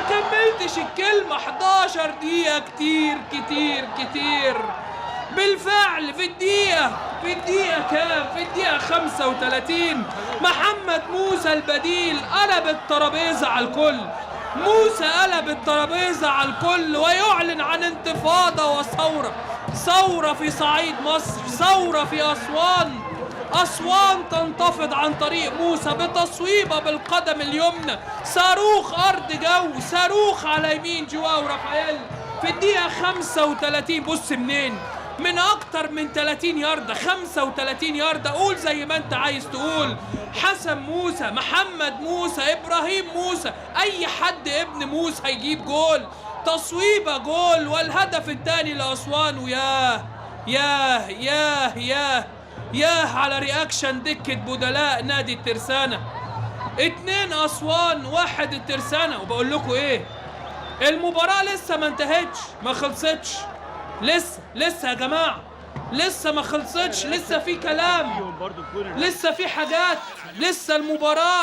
كملتش الكلمة. 11 دقيقة كتير كتير كتير. بالفعل في الدقيقة كام؟ في الدقيقة 35 محمد موسى البديل قلب الترابيزة على الكل. موسى قلب الترابيزة على الكل ويعلن عن انتفاضة وثورة، ثورة في صعيد مصر، ثورة في أسوان. أسوان تنتفض عن طريق موسى بتصويبة بالقدم اليمنى، صاروخ أرض جو، صاروخ على يمين جواو رافائيل في الدقيقة 35. بص منين؟ من أكتر من 30 ياردة، 35 ياردة، قول زي ما أنت عايز تقول. حسن موسى، محمد موسى، إبراهيم موسى، أي حد ابن موسى هيجيب جول. تصويبة جول والهدف الثاني لأسوان. وياه ياه ياه ياه ياه على reaction دكة بدلاء نادي الترسانة. 2 أسوان 1 الترسانة. وبقول لكم إيه، المباراة لسه ما انتهتش، ما خلصتش لسه، لسه يا جماعة، لسه ما خلصتش، لسه في كلام، لسه في حاجات، لسه المباراة